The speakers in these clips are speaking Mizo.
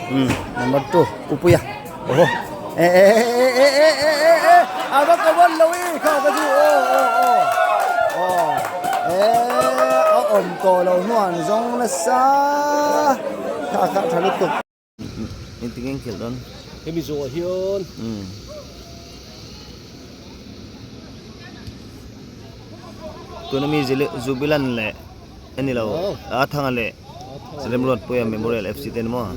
Umm number 2 Upuia oho e e e e e e e e a va ko ban lo i kha ka chu aw aw aw aw e a awm tawh lo hnuan zawng nasa kha kha tha lutuk. Engtin nge khelh dawn? Hemi zawhah hian. Umm. Tuna mi Jubilant leh a ni lo a Thanga leh Remruatpuia Memorial FC te ni maw?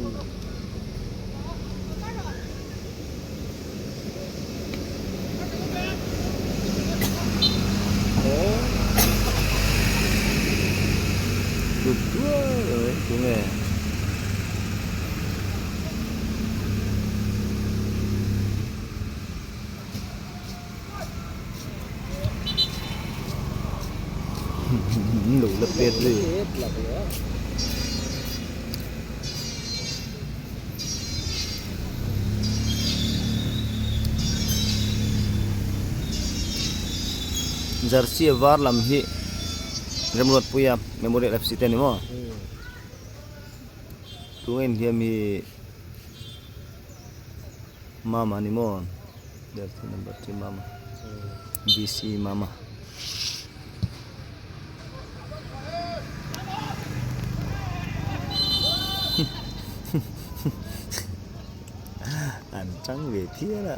Tunge Lo la pet zui. Jersey var lam hi Remruatpuia Memorial FC te a ni maw? Tunge inhliam hi Mama a ni maw? Jersey number 3 Mama BC Mama. An chang ve phian a.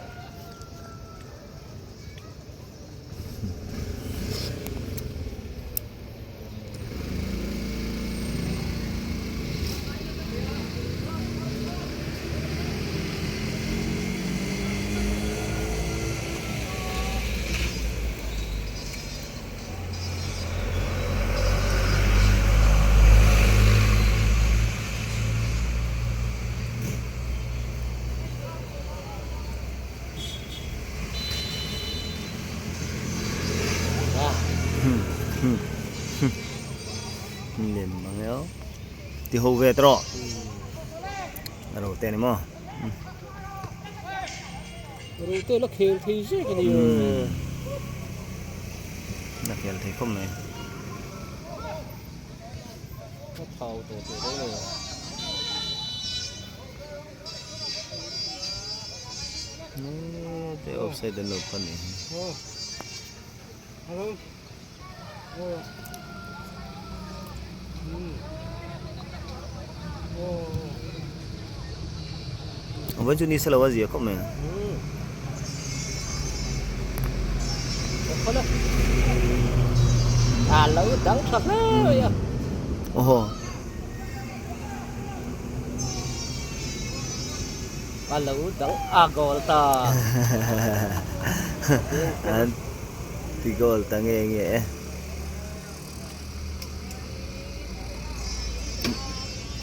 Lem mang eo ti ho ve tawh a ro te ni maw. Ro te la khel thei zek a ni. La khel thei khawp mai. Ka thau tawh teh dawn e. Te offside an lo pan nih hi. Vawiin chu ni se lo a zia khawp mai. Awhaw. A lo dang a goal ta. An ti goal ta nge nge e.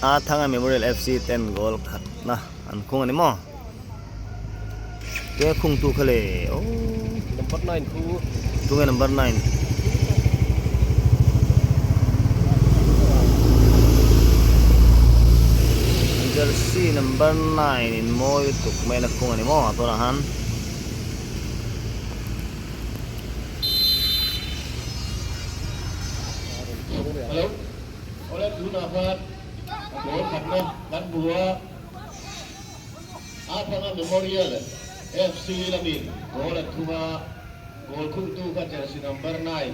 A Thanga Memorial FC ten goal khat na an khung a ni maw? Tunge khung tu kha le oh. Number 9 khu. Tunge number 9. Jersey number 9 in mawi lutuk mai na khung a ni maw tunah han. Hello, awle tunah khan a goal khatna kan hmu a. Athanga Memorial FC lamin goal an thum a, goal khungtu kha jersey number 9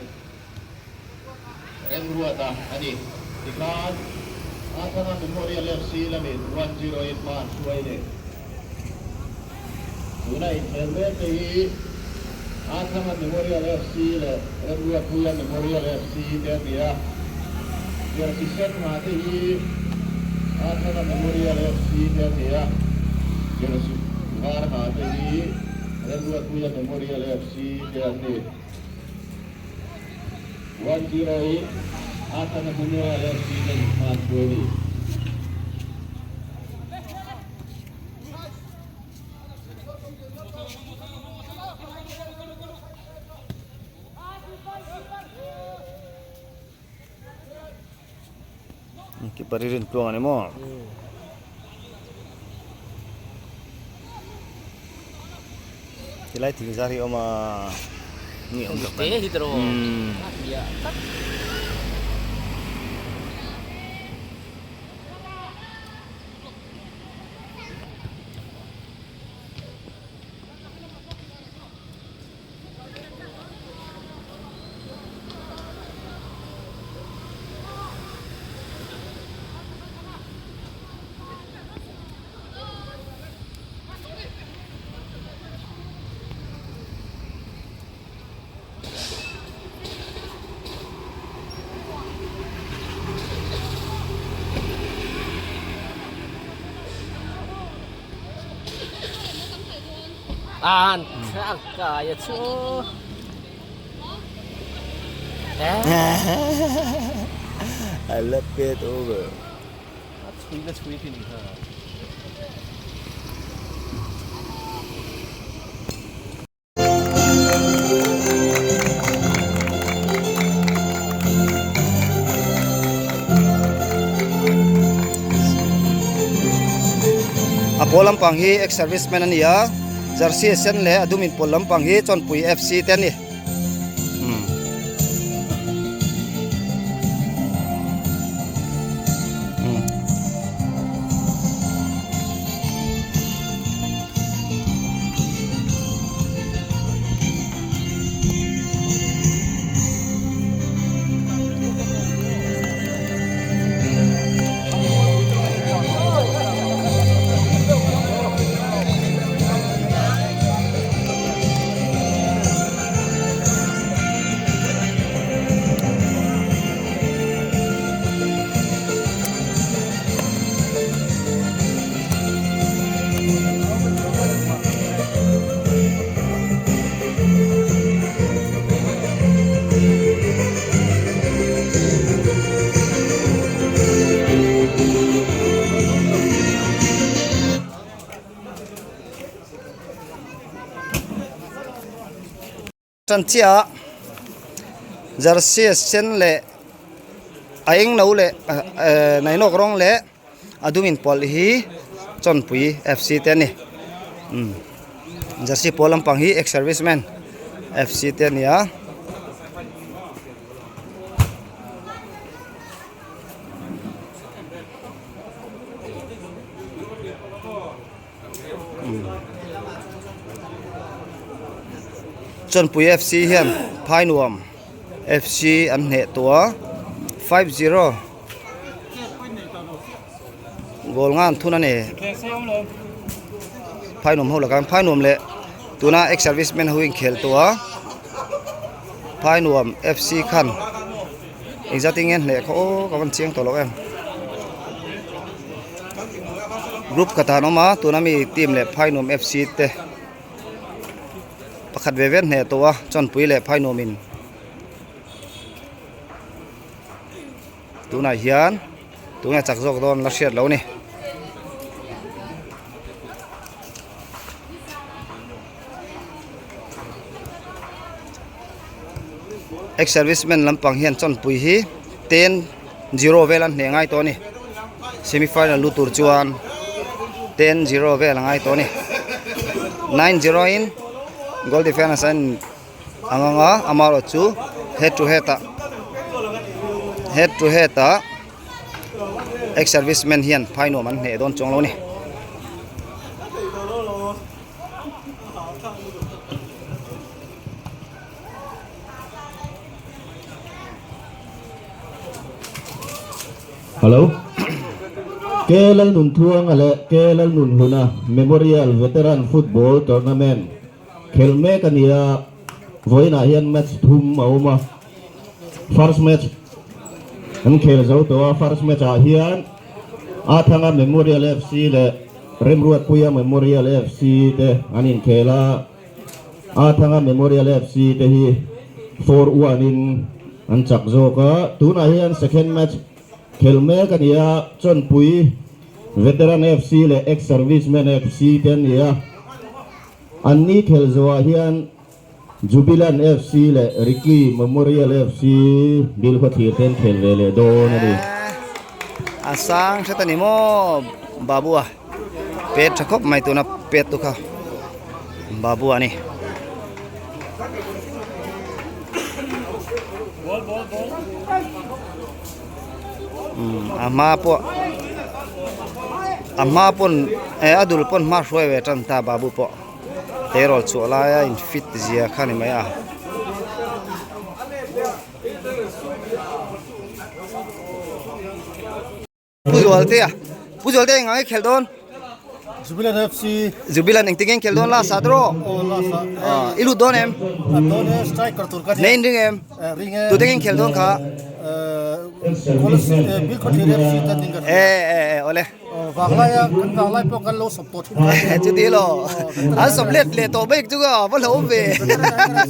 Remruata a ni. Tikhan Athanga Memorial FC lamin 1-0 in hma an hruai leh. Tuna inkhel mek te hi Athanga Memorial FC leh Remruatpuia Memorial FC te a ni a. Jersey sen hna te hi Athana Memorial FC te a ni a, Jersey var hna te hi Remruatpuia Memorial FC te an ni. 1-0 in Athana Memorial FC ten hma an hruai a ni. Keeper hi rin tluang a ni maw? Tilai thing zar hi a awm a ni awm tak mai. An tangkai a chu. I left it over. A chhui la chhui thin kha. A pawl lampang hi ex service man a ni a jersey a sen leh a dum inpawlh lampang hi chawnpui FC te a ni. Tan chiah a jersey sen leh a eng no leh ehh nainawk rawng leh a dum inpawlh hi chawnpui F C te a ni umm jersey pawl lampang hi ex service man F C te a ni a. Chawnpui FC hian Phainuam FC an hneh tawh a 5-0 goal nga an thun a ni Phainuam ho lakah Phainuam leh tuna ex service man ho inkhel tawh a Phainuam FC khan engzat in nge hneh kha aw ka van chiang tawh lo em group khat ah an awm a tuna mi team leh phainuam F C te pakhat ve ve an hneh tawh a chawnpui leh phainuam in tunah hian tunge chak zawk dawn la hriat lo a ni. Ex servicemen lampang hian chawnpui hi 10-0 vel an hneh ngai tawh a ni semi final lu tur chuan 10-0 vel a ngai tawh a ni 9-0 in goal defense an ang anga amaherawh chu head to head ah head to head ah ex servicemen hian phai nuam an hneh dawn chuang lo a ni. Hello. K Lalnunthuanga leh K Lalnunhluna Memorial Veteran Football Tournament khel mek a ni a, vawiinah hian match thum a awm a. First match an khel zo tawh a, first match ah hian Athanga Memorial FC leh Remruatpuia Memorial FC te an inkhel a, Athanga Memorial FC te hi 4-1 in an chak zawk a, tunah hian second match khel mek a ni a, Chawnpui Veteran FC leh Ex Servicemen FC te an ni a, anni khel zawhah hian Jubilant FC leh Ricky Memorial FC Bilkhua thlir te an khel ve leh dawn a ni. A sang hret a ni maw Babu a pet tha khawp mai tuna pet tu kha Babu a ni. A hma pawh a hma pawn a dul pawn hma hruai ve tan ta Babu pawh. Tleirawl chhuah laia in fit zia kha ni mai a. Pu Zualtea Pu Zualtea engah nge khelh dawn? Jubilant FC Jubilant engtin nge khelh dawn last ah tawh aw last ah ah i lut dawn em? A dawn e striker tur ka Nei in ring em? Ring e Tute nge khelh dawn kha? Kolasib Bilkhawthlir FC te ding ka E e e awle. Vanglai a kan vanglai pawh kan lo sawp tawh thin kha. Chuti lo an sawp let leh tawh bik chu a va hlauhawm ve.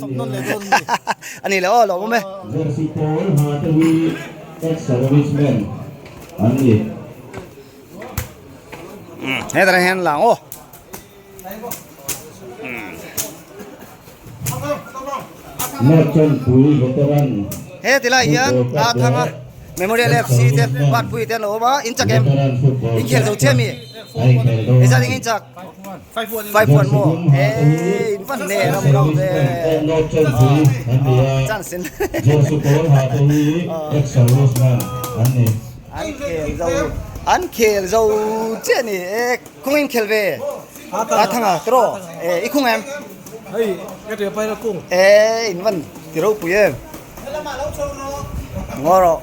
Sawp nawn leh dawn ni. Ani le aw lawmawm e. Jersey pawl ha te hi ex servicemen an ni. Hetah hian lang aw. He tilai hian a thanga Memorial FC te Patpui te an lo awm a in chak em in khel zo chiah mi engzat eng in chak 5-1 maw eh in van hneh ram ram ve chance in an khel zo an khel zo chiah ni e kawng in khel ve. A thanga tawh e i khung em? Hei ka tia pai la kung. E in van ti ropui em. Ngaw rawh.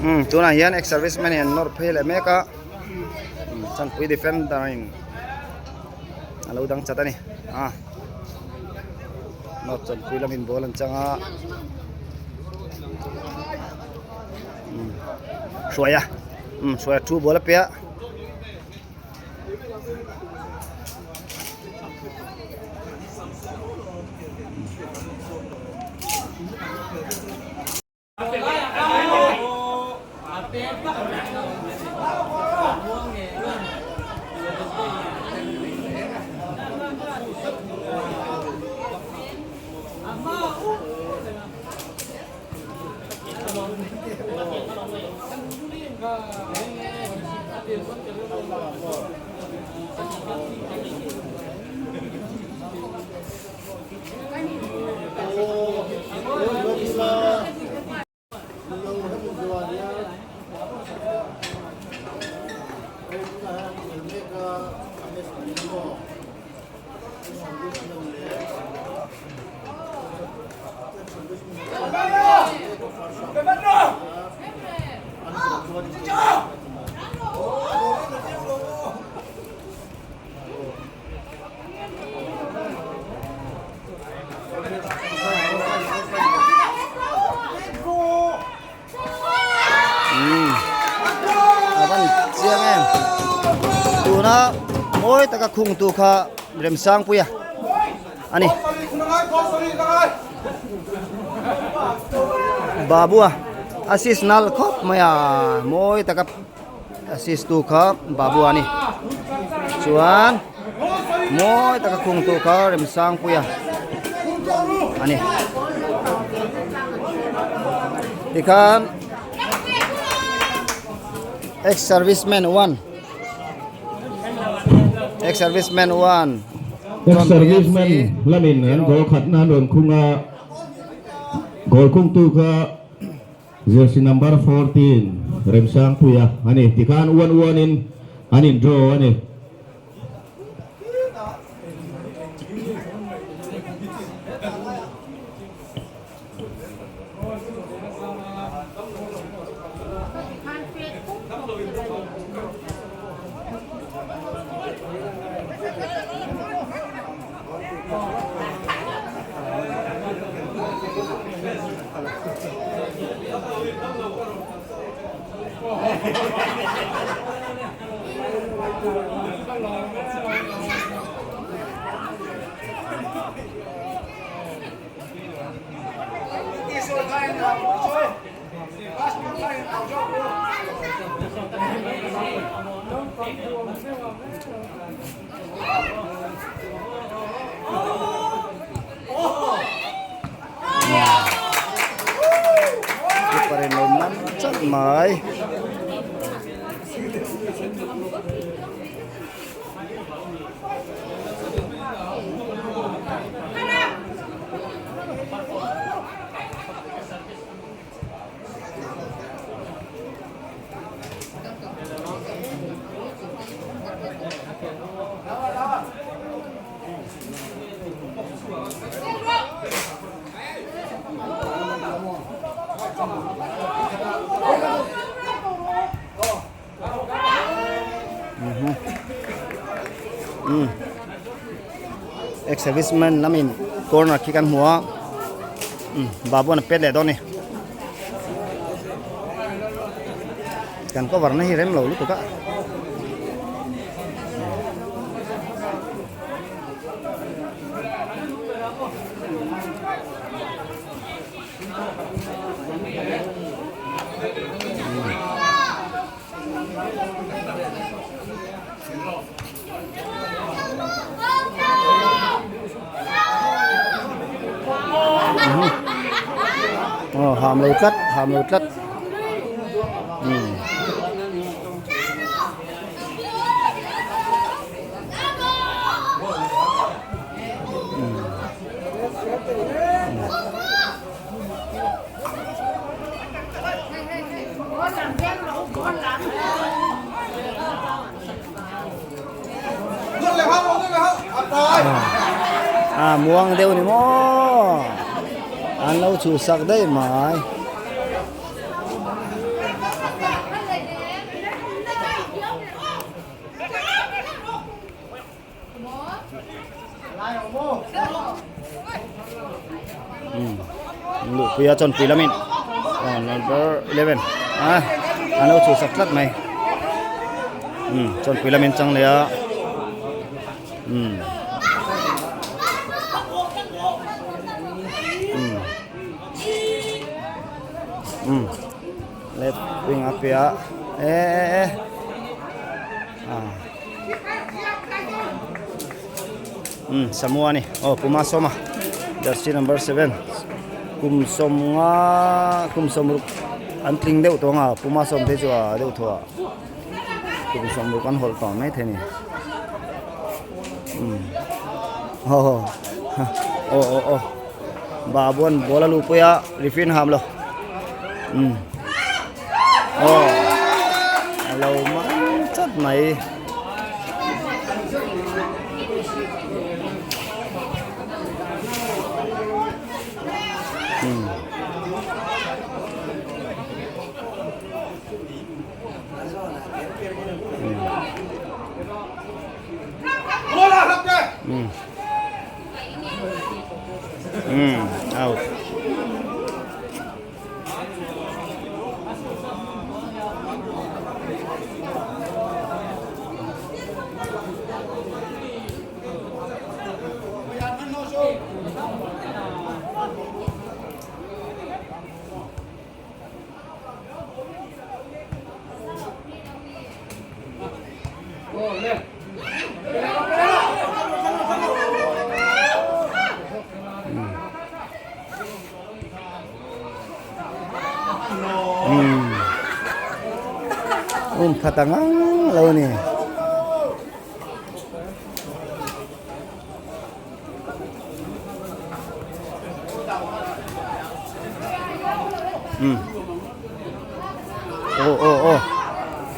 Um tunah hian ex service man in an nawr phei leh mek a. Chanpui defender in a lo dang chat a ni. A nawr chanpui lamin ball an chang a. Hruai a hruai a thu ball a pe a. A van chiang em tuna mawi taka khung tu kha Remsangpuia a ni Babua assist nal khawp mai a mawi taka assist tu kha Babua a ni chuan mawi taka khung tu kha Remsangpuia a ni tikhan ex serviceman 1 ex serviceman 1 Ex serviceman lamin an goal khatna an rawn khung a goal khungtu kha jersey number 14 Remsangpuia a ni tikhan uan uanin an in draw a ni. Keeper in lo man chat mai. Ex serviceman lamin corner khi kan hmu a babu an pet leh dawn a ni. Kan cover na hi rem lo lutuk a. Aw ham lo tlat ham lo tlat umm. À muang deuh ni maw an lo chhuhsak daih mai. Luhpuia chuan pui lamin number 11 a an lo chhuhsak tlat mai chuan pui lamin chang leh a left wing a piah e e e Um Samoa ani aw Puma sawma jersey number 7 kum sawm nga kum sawm ruk an tling deuh tawh anga Puma sawm te chu a deuh thaw ah kum sawm ruk an hawlh tawh mai thei a ni um aw aw aw aw babuan ball a luhpui a referee an ham lo um. Aw a lo man chat mai. Out. Um khat ang ang lo ni. Um. Oh oh oh.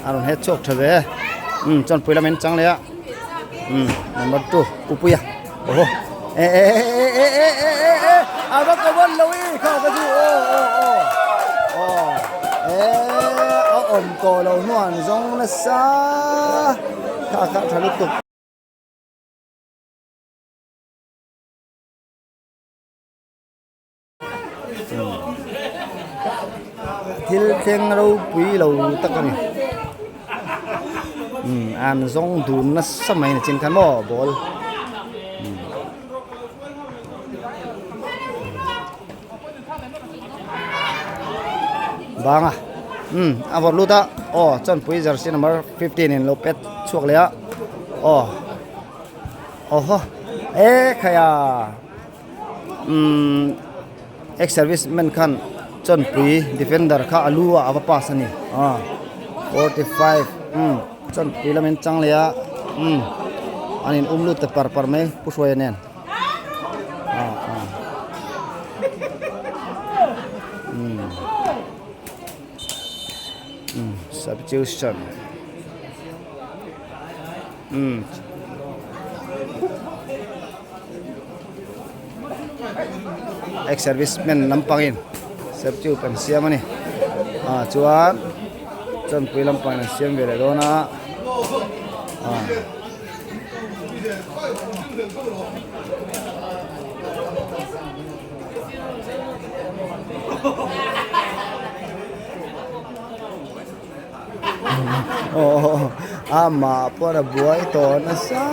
Aron het chok tha ve. Um chon pui lamin chang le a. Um number 2 upuia. Oho. E e e e e e e e a va ko bon lo i kha ka chu o o o. O. E a awm tawh lo hnuan zawng nasa kha kha tha lutuk. Thil thleng ropui lo tak a ni umm an zawng dun nasa mai ni chin khan maw ball bang a umm a vawrh lut a aw chawnpui jersey number 15 in lo pet chhuak leh a aw aw haw e khai a. Umm ex service man khan chawnpui defender kha a lu ah a va pass a ni ah 45 umm chawnpui lamin chang leh a umm an in um lut ta par par mai pu hruaia nen ah ah umm umm substitution umm. Ex service man lampangin substitute an siam a ni ah chuan chawnpui lampangin an siam ve leh dawn a ah. Aw amah pawh a buai tawh nasa.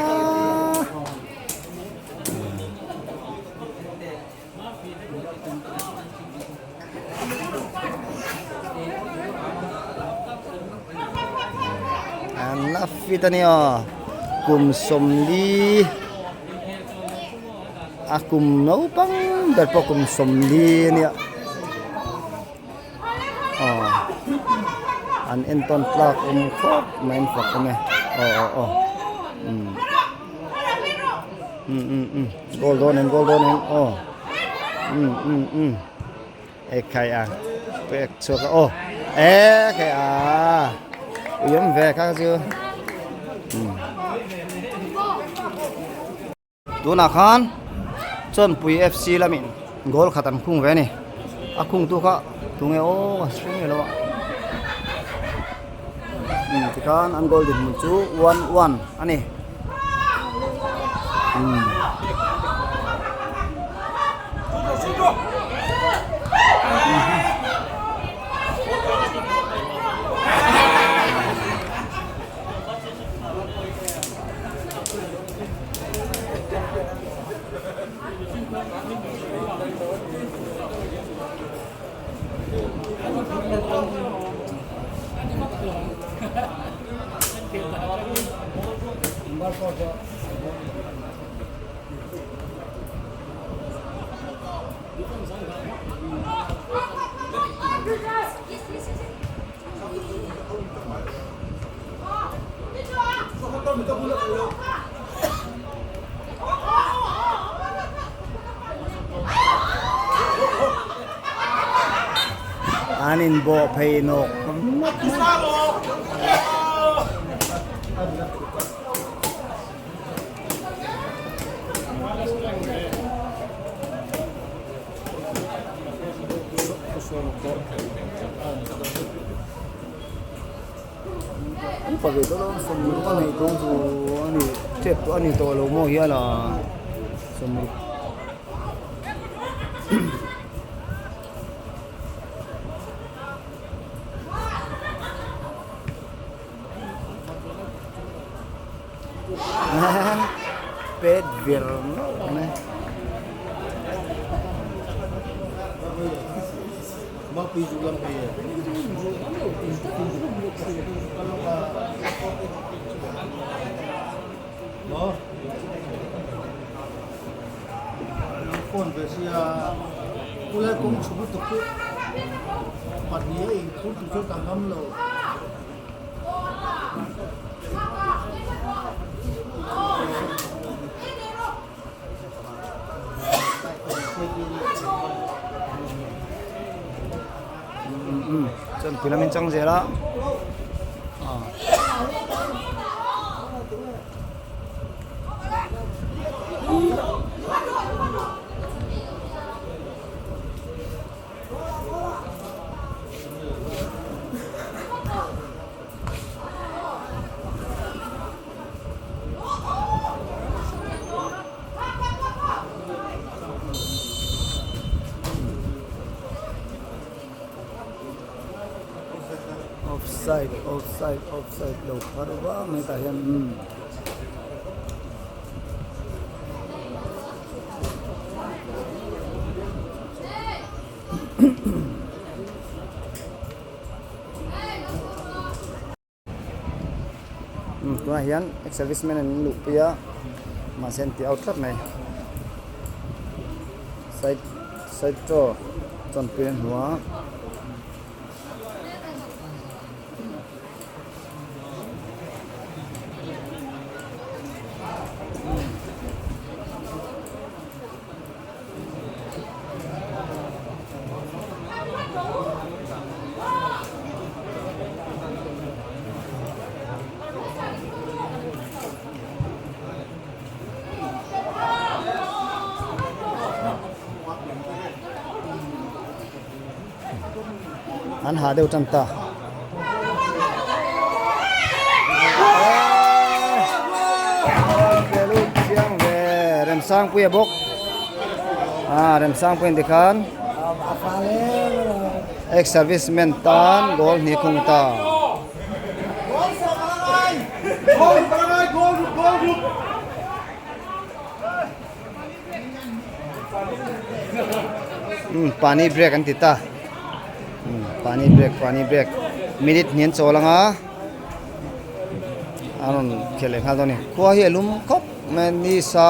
An la fit a nia kum 40 a kum naupang ber pawh kum 40 a nia aw an entawn tlak awm khawp mai an fak awm e aw aw aw umm. Um um um goal dawn em goal dawn em aw um um um ekhai a pek chhuak a aw ekhai a ui awm ve kha chu um tunah khan chawnpui fc lamin goal khat an khung ve a ni a khungtu kha tunge aw ka hre ngei lo a um tikhan an goal dinhmun chu 1-1 a ni um. An inbawh phei nawk ngawt mai. Upa ve dawn a 60 a neih tawh chu a ni tep tawh a ni tawh lo maw hian a 60. Pet vir nawlh mai. Chuan pui lamin chang zel a Offside offside offside lo phar vang mai tah hian umm. Tunah hian ex service man an luh pui a mahse an ti out tlat mai side side chaw chawnpui an hmu a. An ha deuh tan ta. Remsangpuia bawk ah Remsangpuia tikhan ex serviceman tan goal hnih khung ta. Umm pani break an ti ta umm pani break pani break minute hnih an chawl ang a a rawn khelh leh nghal dawn a ni khua hi a lum khawp mai a nisa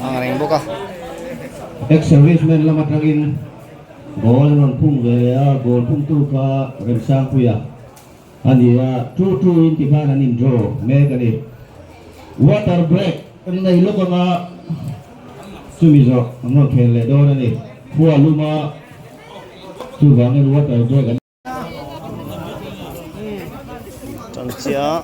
ang reng bawk a. Ex servicemen lam atangin goal an rawn phung ve leh a, goal phungtu kha Remsangpuia a ni a, 2-2 in tikhan an in draw mek a ni. Water break an nei lawk anga chumi zawh an rawn khel leh dawn a ni. Khua luma chuvangin water break an. Tan chiah.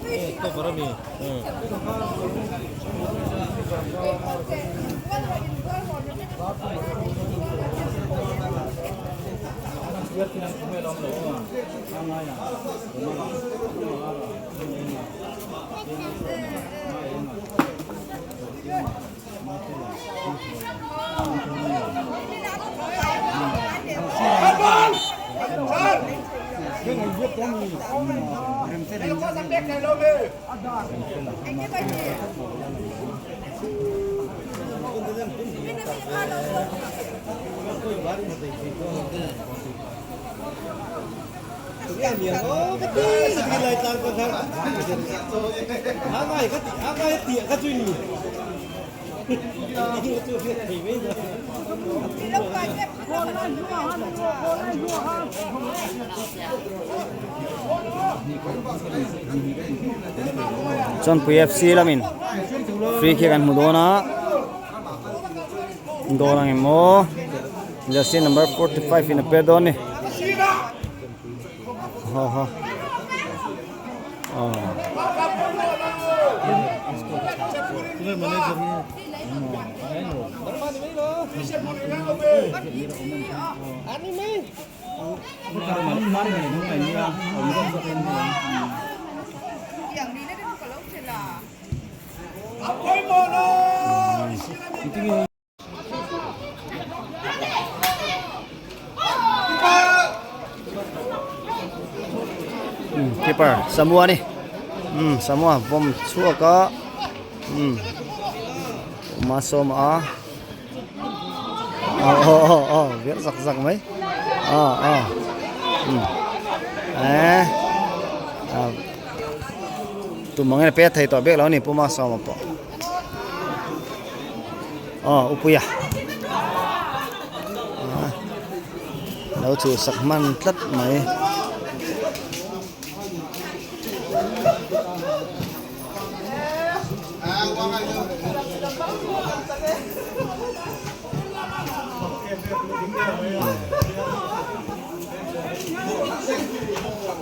Chawnpui FC lamin free kick an hmu dawn a dawn ang emaw jersey number 45 in a per dawn a ni. Ha ha. Keeper Samua ni um Samua bawm chhuak a um uma sawm a aw aw aw aw vial zak zak mai aw aw um eh tum ang in a pet thei tawh bek lo a ni puma sawma pawh. Aw upuia lo chhuhsak hman tlat mai.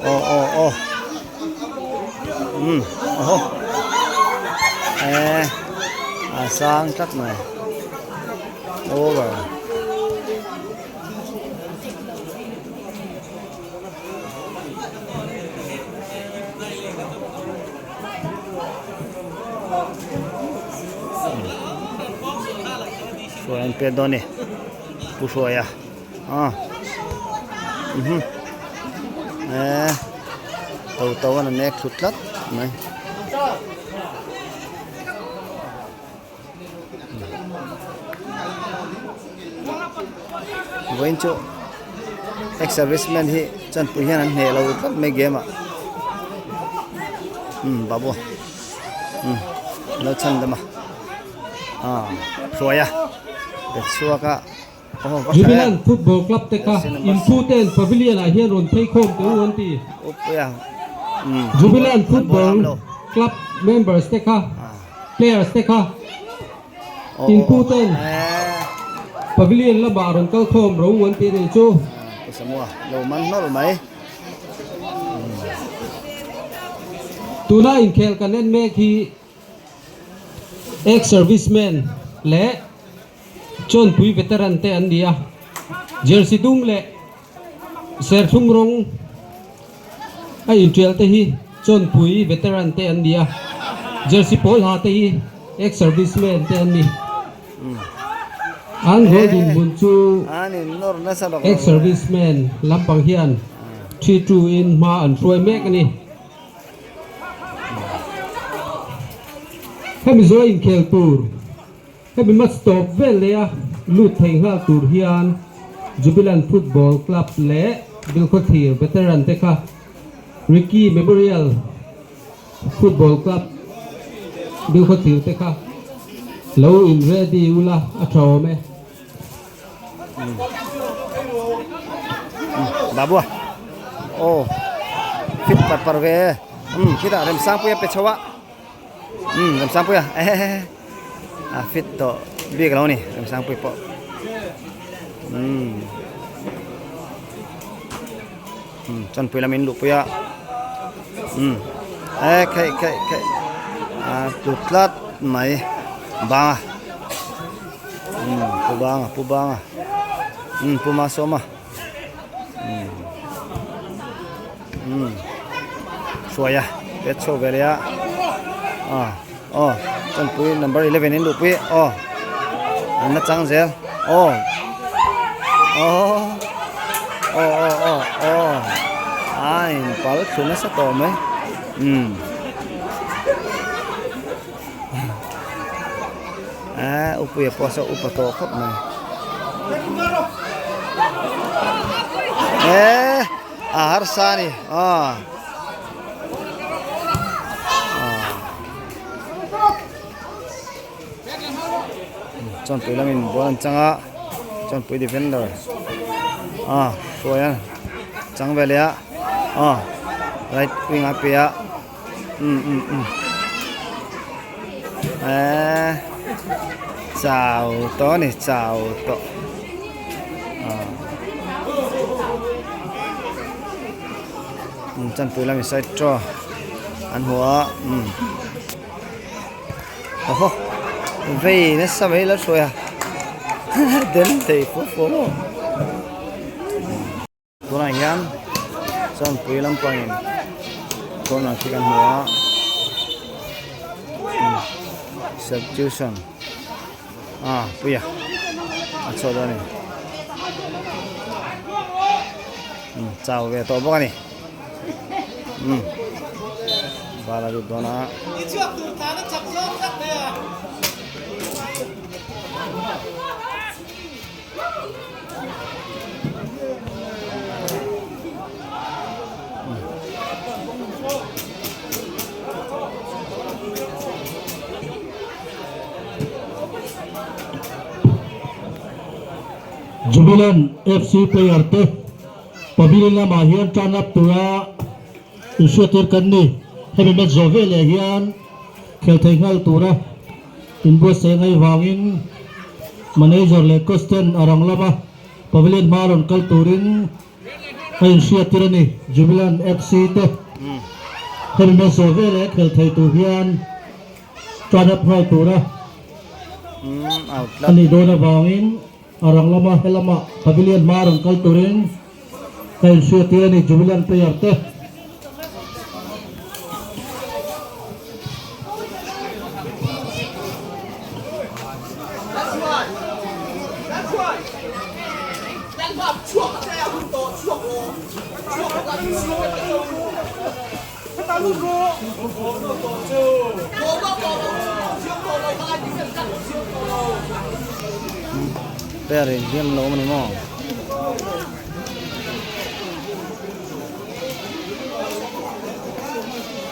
Aw aw aw umm aw eh a sang tlat mai over hruai an pet dawn a ni pu hruaia ah mhm eh to to an nek thlu tlat mai. Vawiin chu ex servicemen hi chanpui hian an hneh lo tlat mai game ah umm babu umm lo chhan dam a ah hruai a bet chhuak a aw va tha em Jubilant Football Club te kha Inphu ten Pavilion ah hian rawn phei khawm teh u an ti. Jubilant Football Club members te kha players te kha Inphu ten Pavilion lamah rawn kal khawm ro u an ti a nih chu. Tuna inkhel kan en mek hi Ex-servicemen leh Chawnpui veteran te an ni a, jersey dum leh serthlum rawng a intial te hi Chawnpui veteran te an ni a, jersey pawl ha te hi ex-servicemen te an ni. An goal dinhmun chu ex-servicemen lampang hian 3-2 in hma an hruai mek a ni. Hemi zawi inkhel tur, hemi match tawp vel leh a lut thei nghal tur hian Jubilant Football Club leh Bilkhawthlir veteran te kha Ricky Memorial Football Club Bilkhawthlir te kha lo in ready ula a tha awm e. Babua aw fit par par ve umm khitah Remsangpuia pe chho a umm Remsangpuia ehehe a fit tawh bik lo a ni Remsangpuia pawh umm umm chawnpui lam in luhpui a umm e kheih kheih kheih a tlu tlat mai bang a umm pu banga pu banga umm pu masawma umm umm hruai a pet chhuak ve leh a ah aw chawnpui number 11 in luhpui aw an la chang zel aw aw aw aw aw aw a in pal thlu nasa tawh mai umm a upuia pawh saw upa tawh khawp mai eh a harsa a ni aw. Chawnpui lamin ball an chang a chawnpui defender ah hruai a chang ve leh a ah right wing a pe a um um um eh chau tawh a ni chau tawh ah chawnpui lamin side draw an hmu a um. Aw vei nasa mai la hruai a den thei fur fur maw tunah hian chawnpui lampangin corner khi kan hmu a substitution ah puia a chhuah dawn a ni chau ve tawh bawk a ni. Um bal a lut dawn a. Jubilant FC player te Pavilion lamah hian turn up tura inhriattir kan ni. Hemi match zawh veleh hian khel thei nghal tura inbuatsaih ngaih vangin manager leh coach ten a rang lama pavilion hma rawn kal turin a inhriattir a ni. Jubilant FC te hemi match zawh veleh khel thei tur hian turn up nghal tura a nih dawn avangin A rang lama helama pavilion hma rawn kal turin ka inhriat tir a ni Jubilant player te. Player in hliam lo awm a ni maw?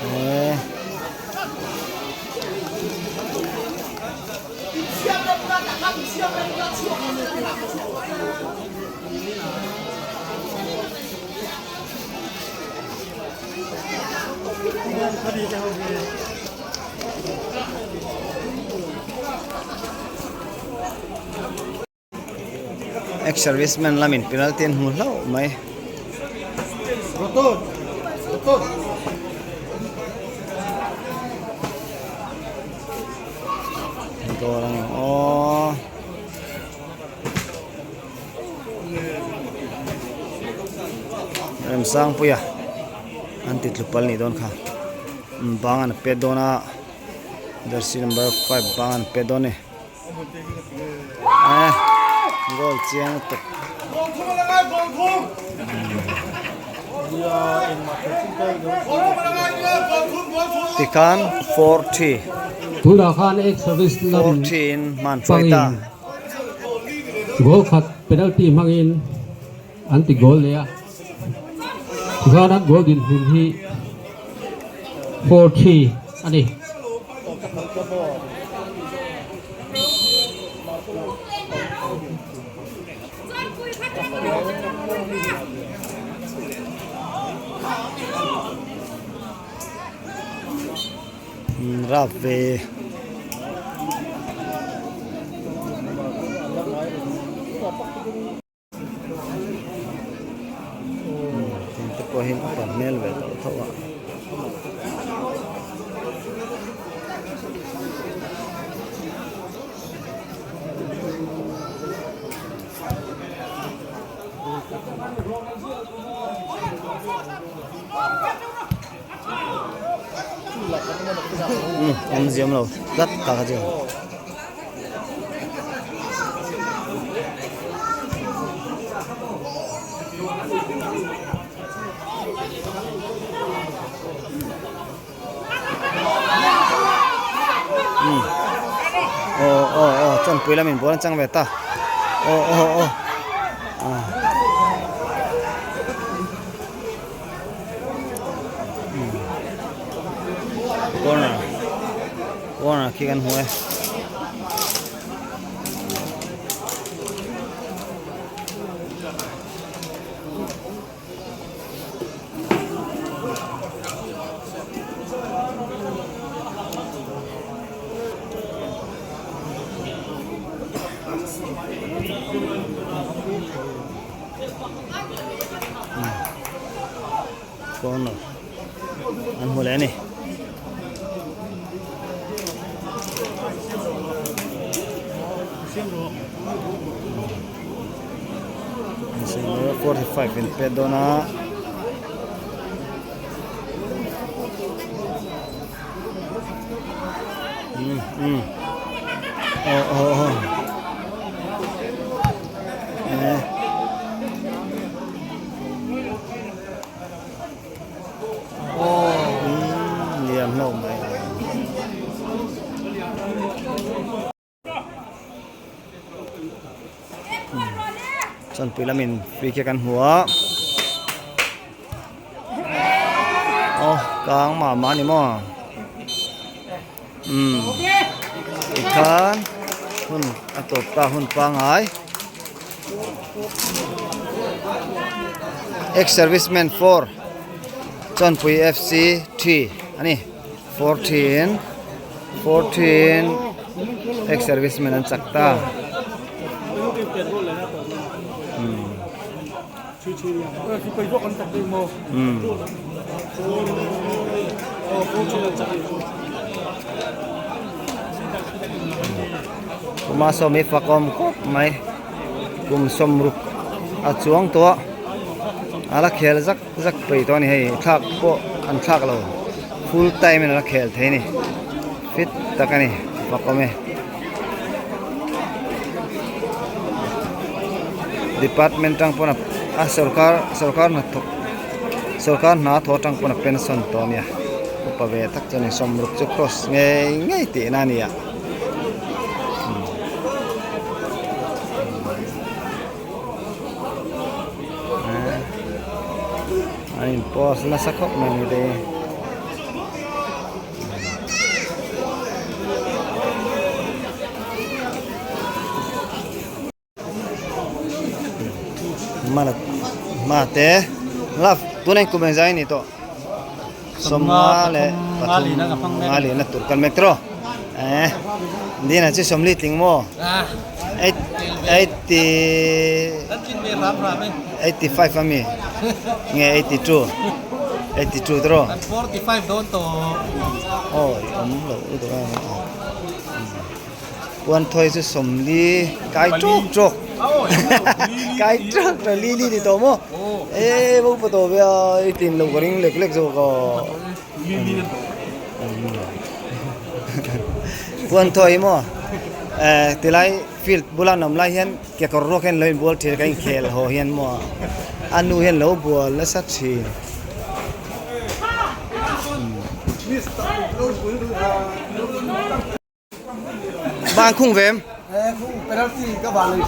Eee. Ex serviceman lamin penalty an hmu hlauh mai. Goal ang aw. Remsangpuia an ti tlupal nih dawn kha bang an pet dawn a jersey number 5 bang an pet dawn a ni eh goal chiang lutuk tikhan 4-3. Tunah khan ex service lam pangin goal khat penalty hmangin an ti goal leh a. Tichuan an goal dinhmun hi 4-3 a ni. Rap ve. Te pawh hian upa hmel ve tawh tho a. Awm ziam lo tlat ta kha chu. Aw aw aw chawnpui lamin ball an chang ve ta aw aw aw corner corner khi kan hmu e. Corner an hmu leh a ni. 45 in pet dawn a um um aw aw aw eh um liam hlauh mai. Chawnpui lamin free kick an hmu a aw kang mah mah a ni maw umm tikhan hun a tawp ta hun pangai ex servicemen 4 Chawnpui F_C 3 a ni. 14 14 ex servicemen an chak ta umm kuma sawmi fakawm khawp mai kum sawmruk a chuang tawh a a la khel zak zak peih tawh a ni hei thlak pawh an thlak lo full time in a la khel thei a ni fit tak a ni fak awm e department tang pawn a sorkar sorkar hnathawk sorkar hna thawh atang pawn a pension tawh a nia upa ve tak chu a ni sawmruk chu cross ngei ngei tihna a ni a. A in post nasa khawp mai ni te mana ma te love tunai kum engzai ni tawh sawmnga leh pathum nga lihna tur kan metro eh dina chu sawmli tling maw 80 85 ami nge 82 82 tro 45 dawn to oi awm lo lutuk a puan thawi chu sawmli kai ṭawk ṭawk kai ṭawk ṭawk li li ni tawh maw e bo pa tawh ve a i tlin lo ka ring lek lek zawk a puan thawi maw eh tilai field bula an awm lai hian kekawr ruak hian lo inbual ṭhin a ka inkhel haw hian maw a nu hian lo bual nasa ṭhin. Ban khung ve em?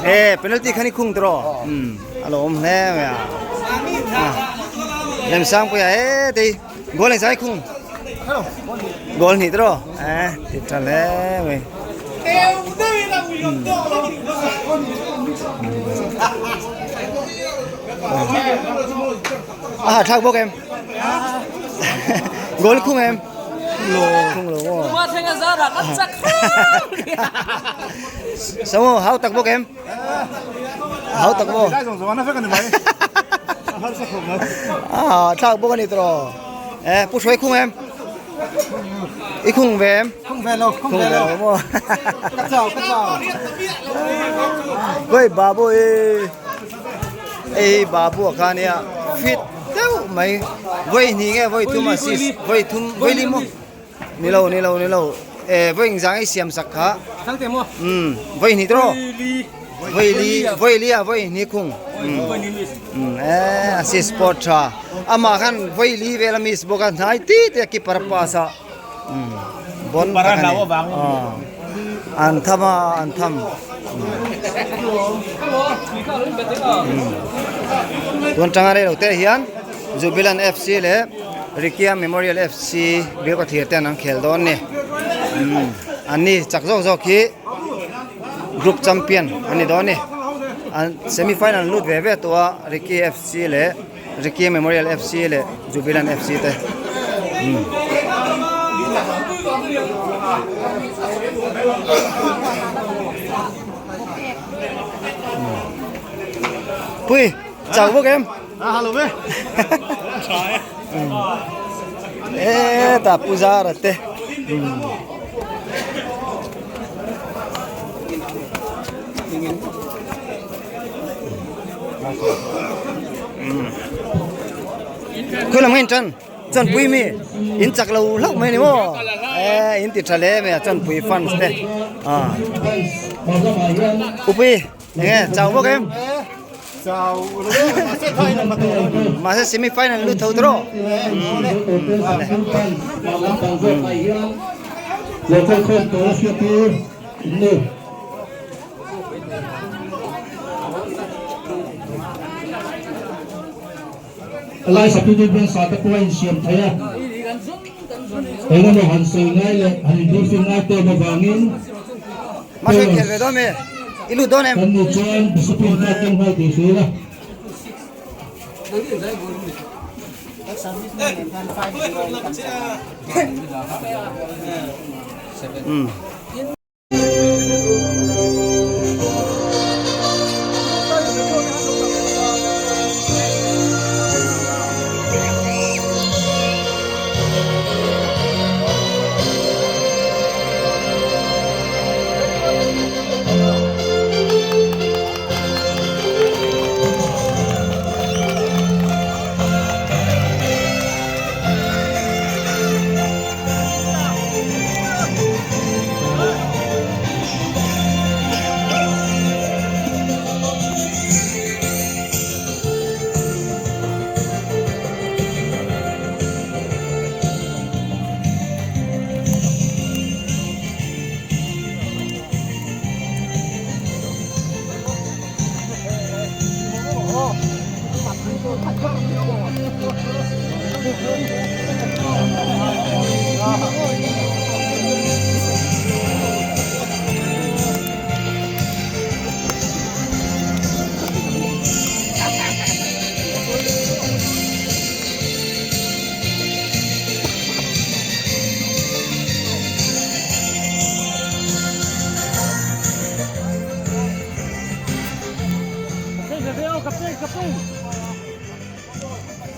Eh, penalty khan i khung tro. Um, a lo awm hle mai a. Remsang puia he tei goal eng sai khung. Goal hnih tro. Eh, ti tha hle mai. A ha thlak bawk em? Goal khung em? Khung lo maw? Kuma thleng a zar ah kan chak Samo hau tak bawk em? Hau tak maw? A thlak bawk a ni tawh. Eh, Pu Hruai khung em? I khung ve em? Khung ve lo, khung ve lo. Maw? Ka chau, ka chau. Koi babu i Hei babu a kha nia fit deuh mai vawi hnih nge vawi thum assist vawi thum vawi li maw ni lo ni lo ni lo eh vawi engzah nge i siam sak kha umm vawi hnih tawh vawi li vawi li a vawi hnih khung umm eh assist pawh tha amah khan vawi li vel a miss bawk a hnai tit a keeper a pass a umm bon tak a ni an tham a an tham tun tanga rei lo te hian Jubilant FC leh Rikia Memorial FC biak a thlir ten an khel dawn ni umm an ni chak zawk zawk hi group champion an ni dawn ni an semi final lut ve ve tawh a Ricky FC leh Ricky Memorial FC leh Jubilant FC te umm. Pui chau bawk em? A ha lo ve. E ta puzara te. Umm. Khawi lam nge in tan chuanpui mi in chak lo hlauh mai a ni maw eh in ti tha hle mai a chuanpui fans te ah upui enge chau bawk em mahse semi final lut tho tawh Lai Saturday hian sa te pawh a insiam thei a, eng emaw han sawi ngai leh han inbriefing ngai tawm avangin players kan nih chuan discipline kha keng nghal tih hria ila.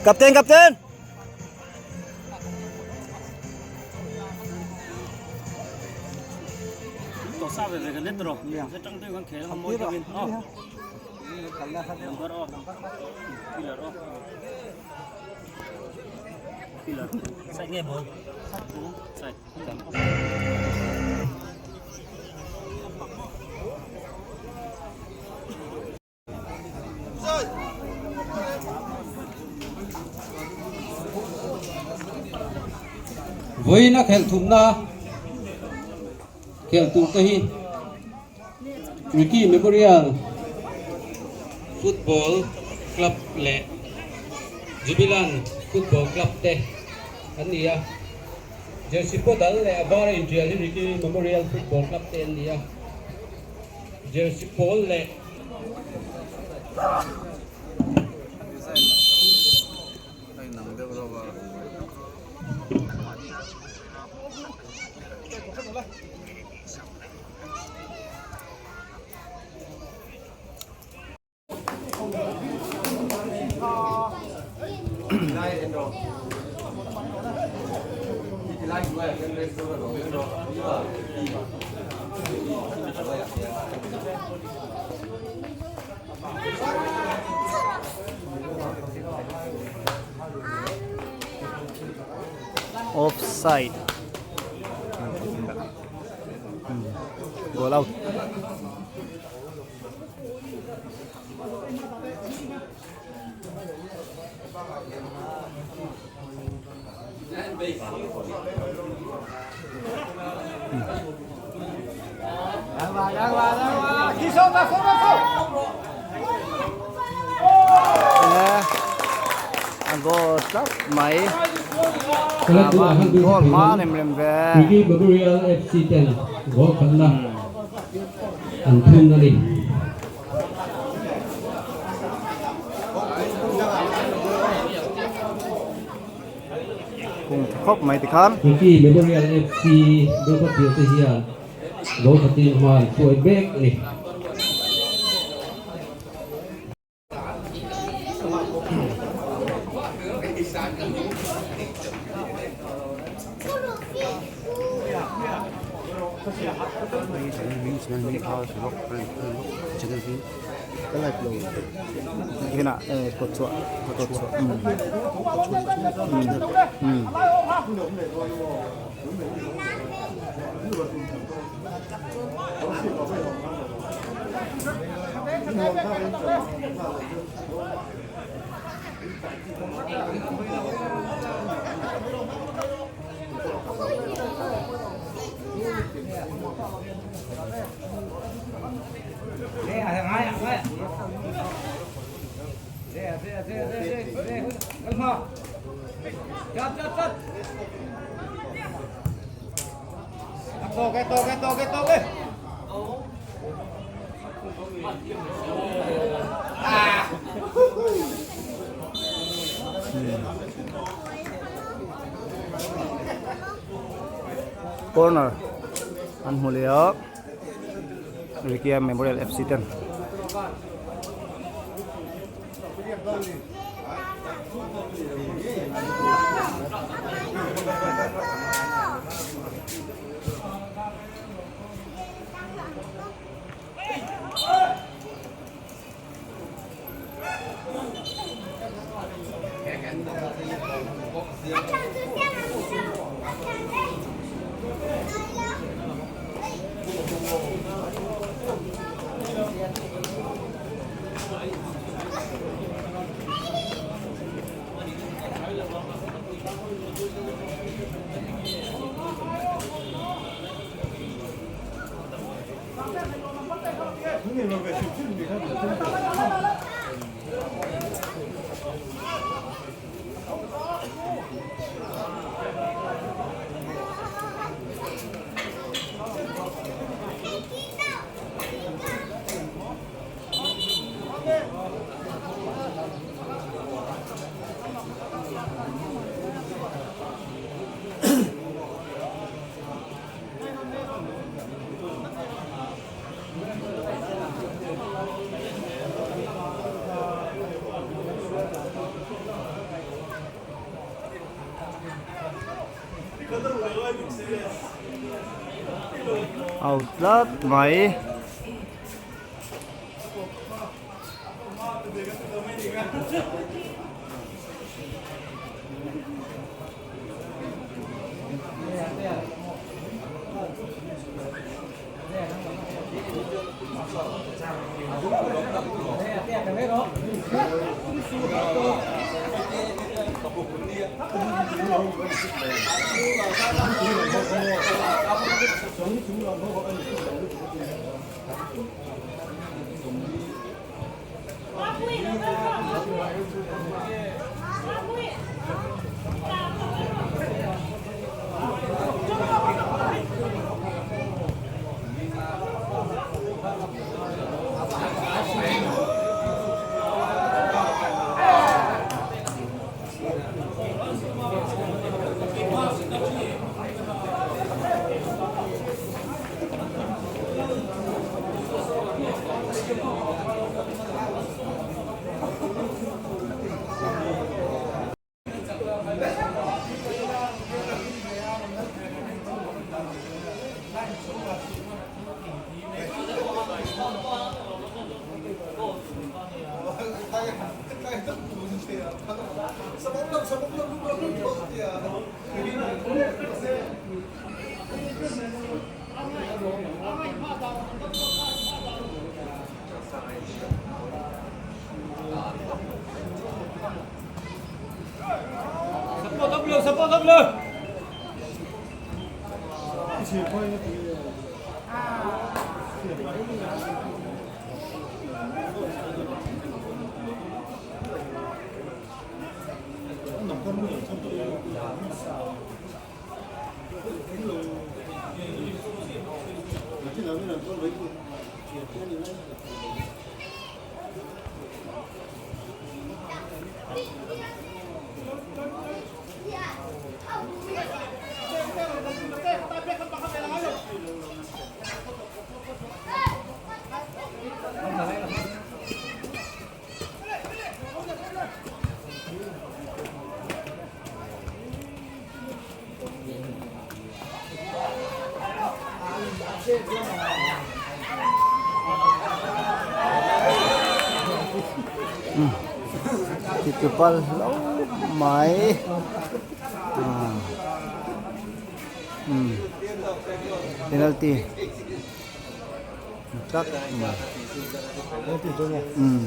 Captain captain Vawiin a khelh thumna khelh tur te hi Ricky Memorial Football Club leh Jubilant Football Club te an ni a. Jersey pawh dal leh a var a intial hi Ricky Memorial Football Club te an ni a. Jersey pawl leh. Offside goal out. A goal tlat mai. Goal hma rem rem ve. Ricky Memorial FC ten goal khatna an thun a ni. Kung tha khawp mai tikhan. Ricky Memorial FC Dolphatir te hian goal khatin hma an hruai mek a ni. Corner an hmu leh a Rikia Memorial FC ten. Out tlat mai. Titupal hlauh mai ah umm penalty tak mai umm.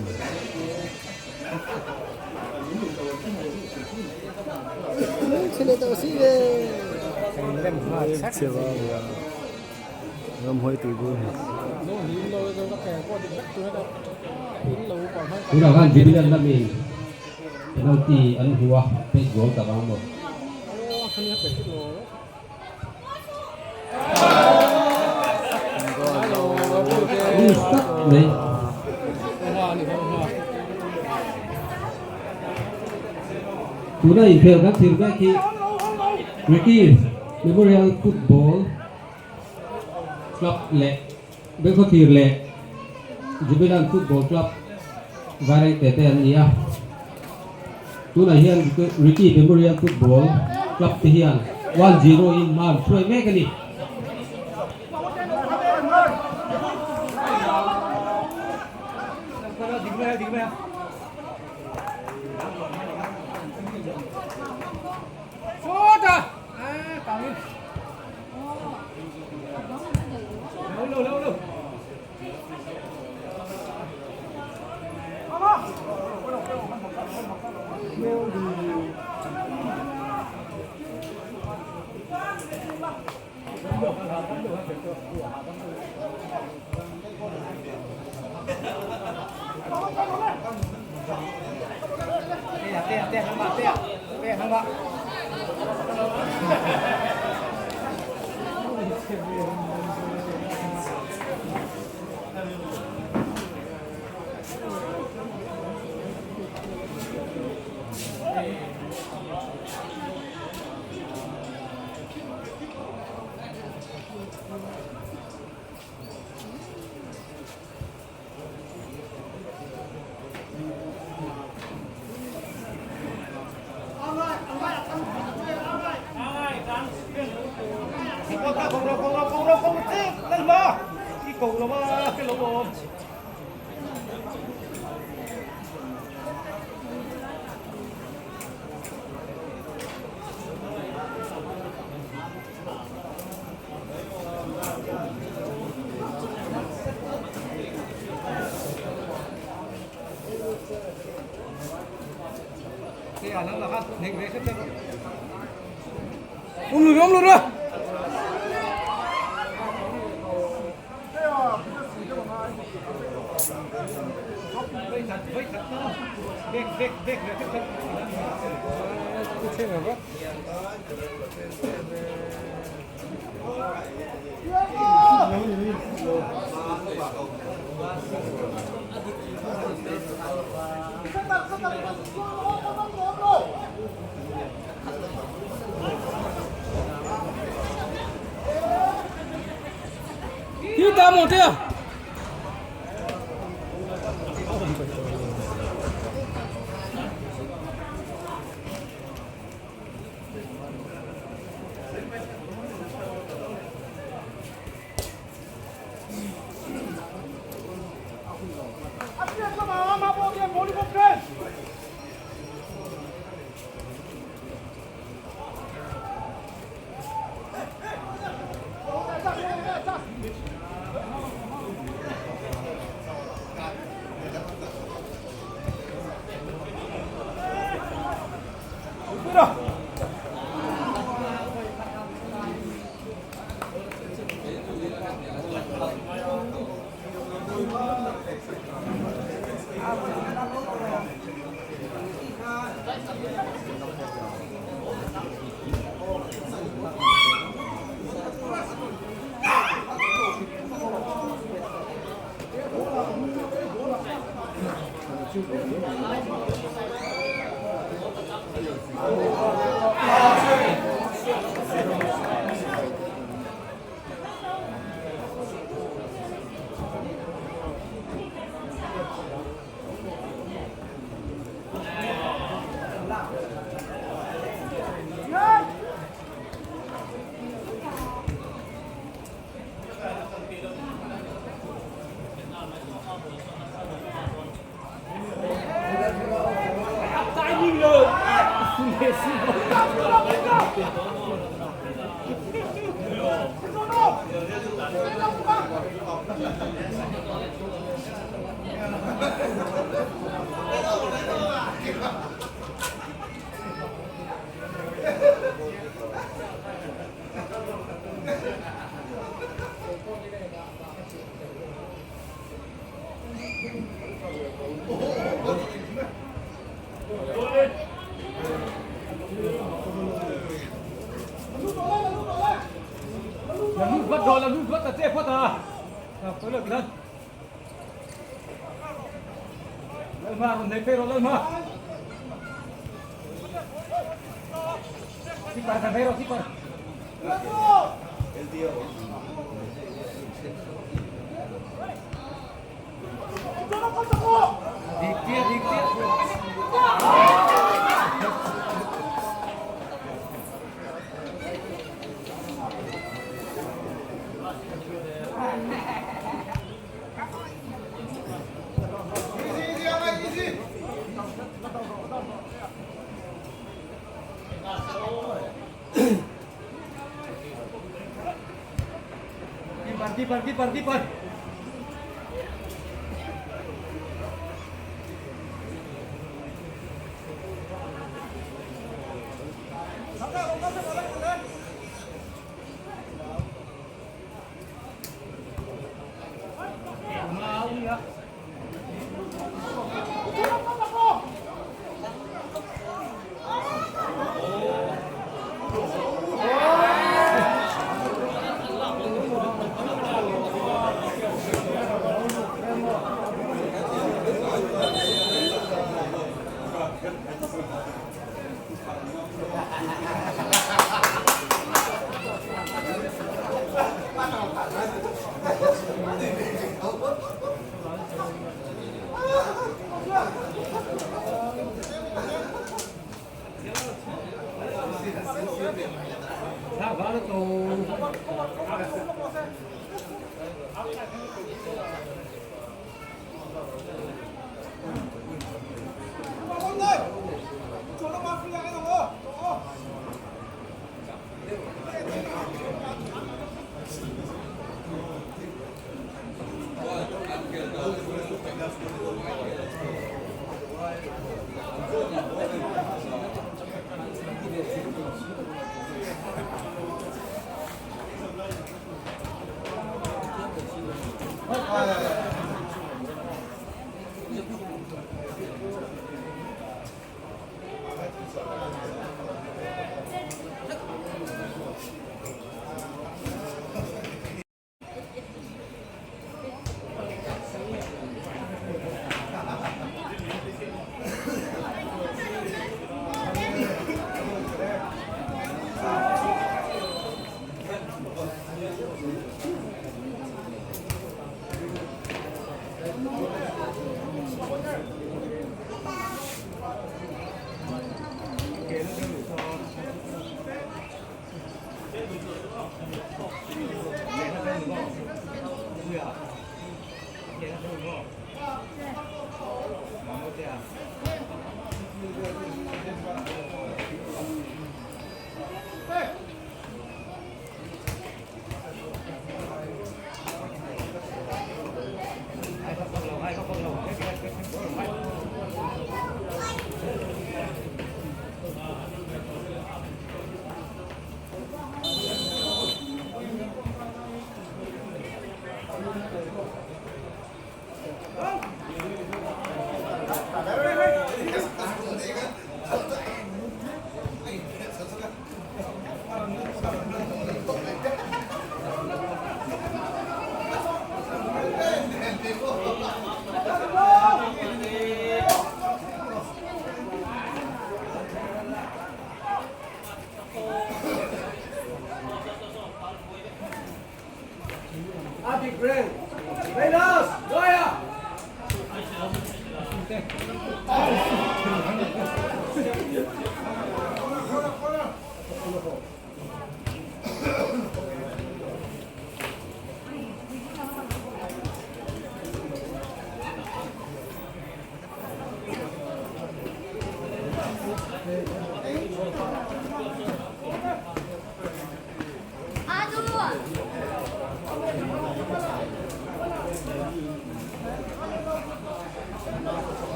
Tunah khan Jubilant lamin penalty an hmu a, pet goal tak ang maw. Miss tak mai. Tuna inkhel kan thlir mek hi Ricky Memorial Football Club leh Bengkhawthlir leh Jubilant Football Club Vairengte te an ni a. Tunah hian Ricky Memorial Football Club te hian 1-0 in hma an hruai mek a ni. Um lut um lut rawh. Hi ta mo te.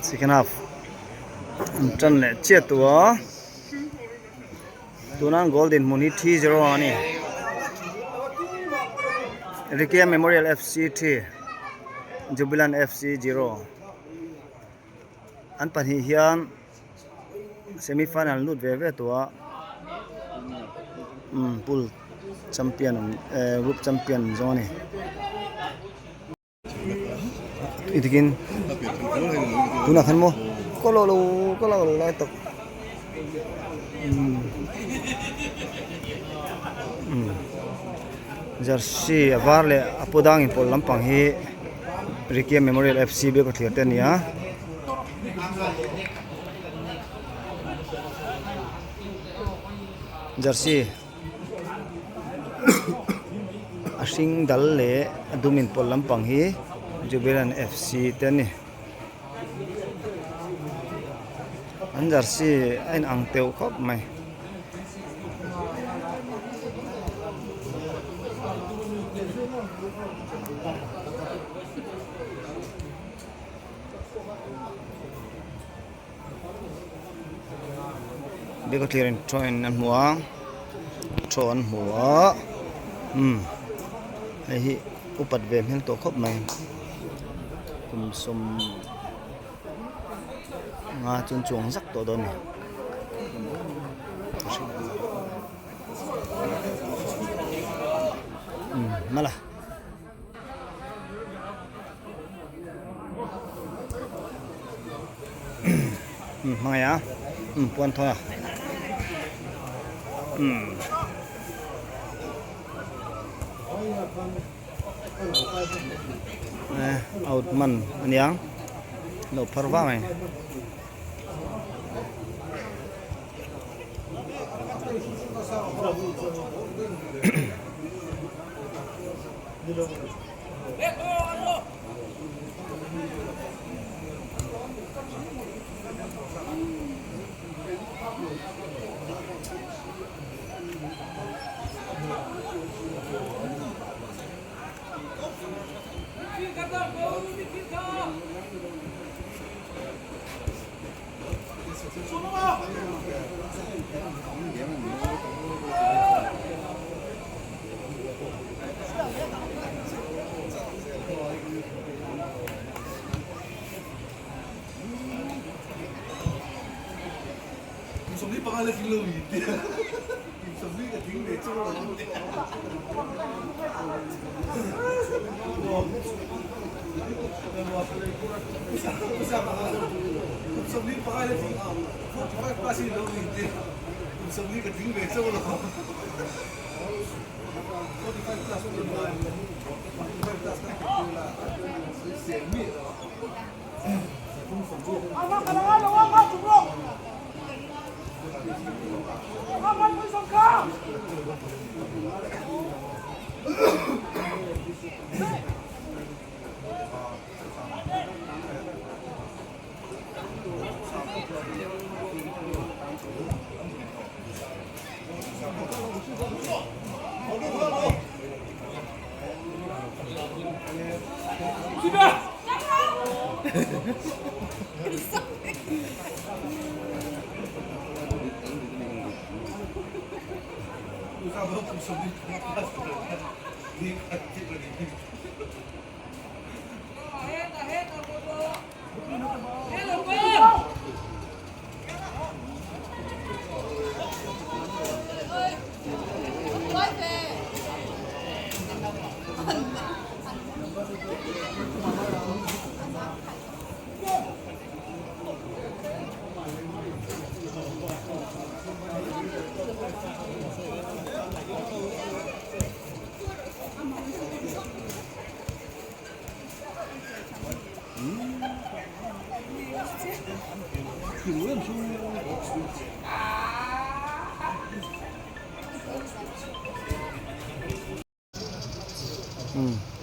Second half an tan leh chiah tawh a tuna an goal dinhmun hi 3-0 a ni Rikia Memorial F_C 3 Jubilant F_C 0 an pahnih hian semi final lut ve ve tawh a umm pool champion eh group champion zawng a ni. Itikin tunah khan maw ka lo lo ka lo lo lai tak umm umm jersey a var leh a paw dang inpawlh lampang hi Rikia Memorial F C biak a thlir te a ni a. Jersey a hring dal leh a dum inpawlh lampang hi Jubilant F C te a ni an jersey a inang teuh khawp mai. Beka thlir in thaw in an hmu a thaw an hmu a umm hei hi. Upat ve hmel tawh khawp mai. Kum sawm nga chuan chuang zak tawh dawn a ni. Umm mala. Umm hmangaih a umm puan thawn a umm. Out man a nia lo phar vang mai.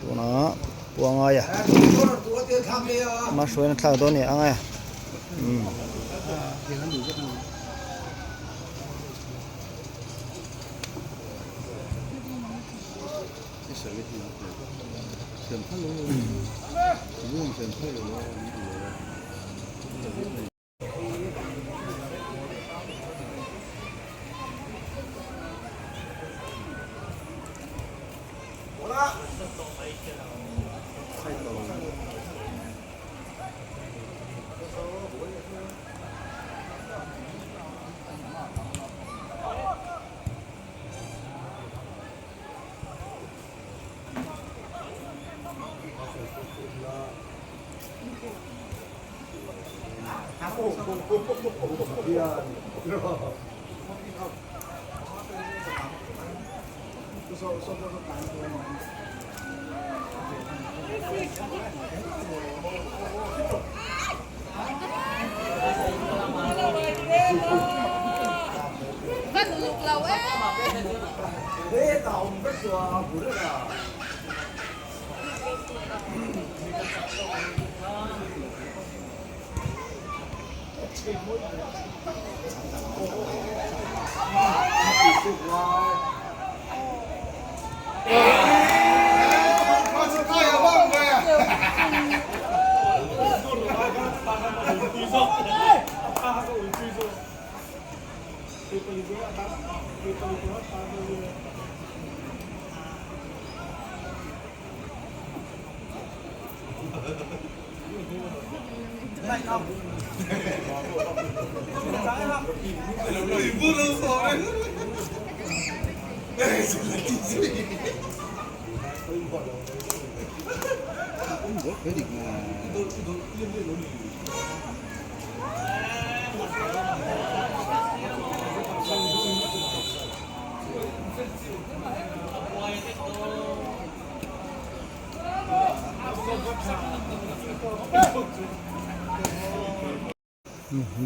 Tunah Puangaia ama hruaina thlak dawn a ni ang e.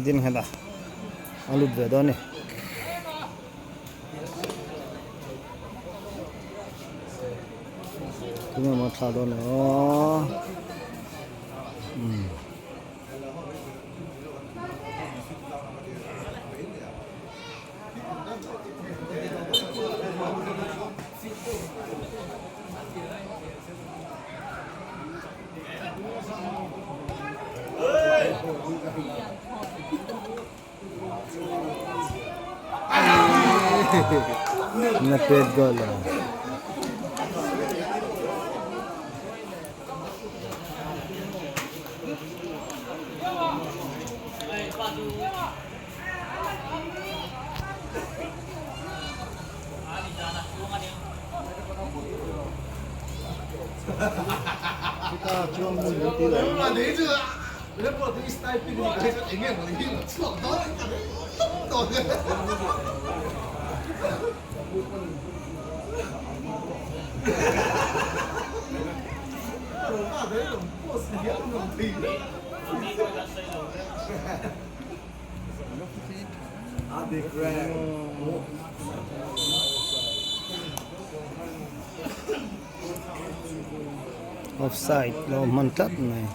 Din nghet a a lut ve dawn a ni. Tunge maw thla dawn le aw umm. Na pet goal a. Offside lo hman tlat mai.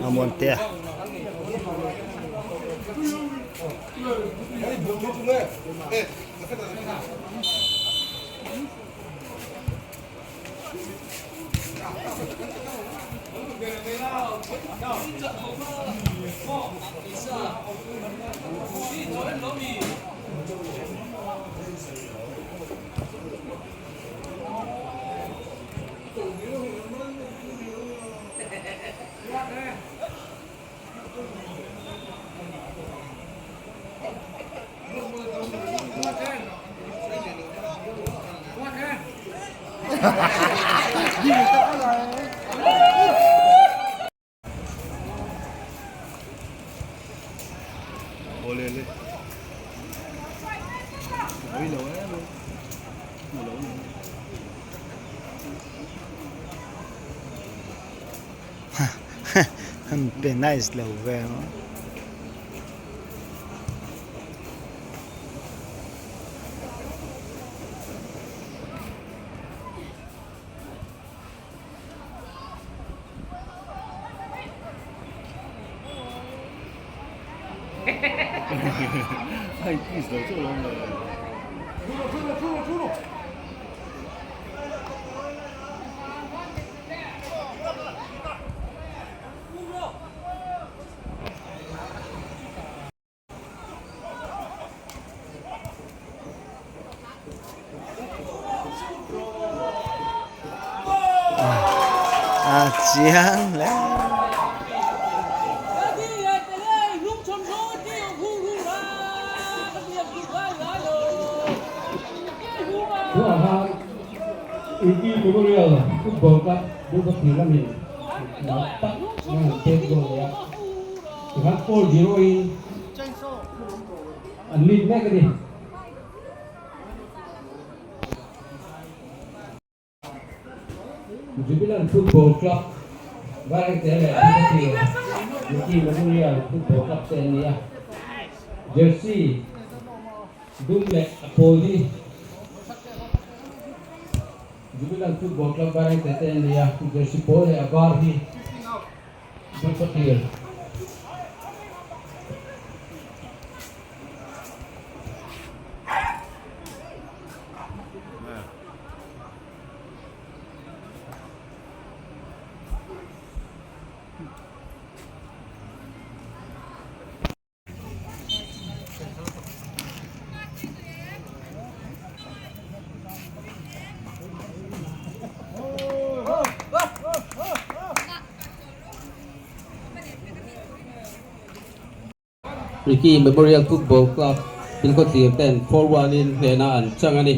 Amuantea. An pe nice lo ve ang. A chiang hle. Tunah khan Uki Memorial Football Club Bukapui lamin tak mai an pek dawn leh a, tikhan 4-0 in an lead mek a ni. Jubilant Football Club Vairengte leh Bilkhawthlir Ricky Memorial Football Club te an ni a, jersey dum leh a pawl hi Jubilant Football Club Vairengte te an ni a, jersey pawl leh a var hi Bilkhawthlir. Ricky Memorial Football Club Bilkhawthlir ten 4-1 in hnehna an chang a ni.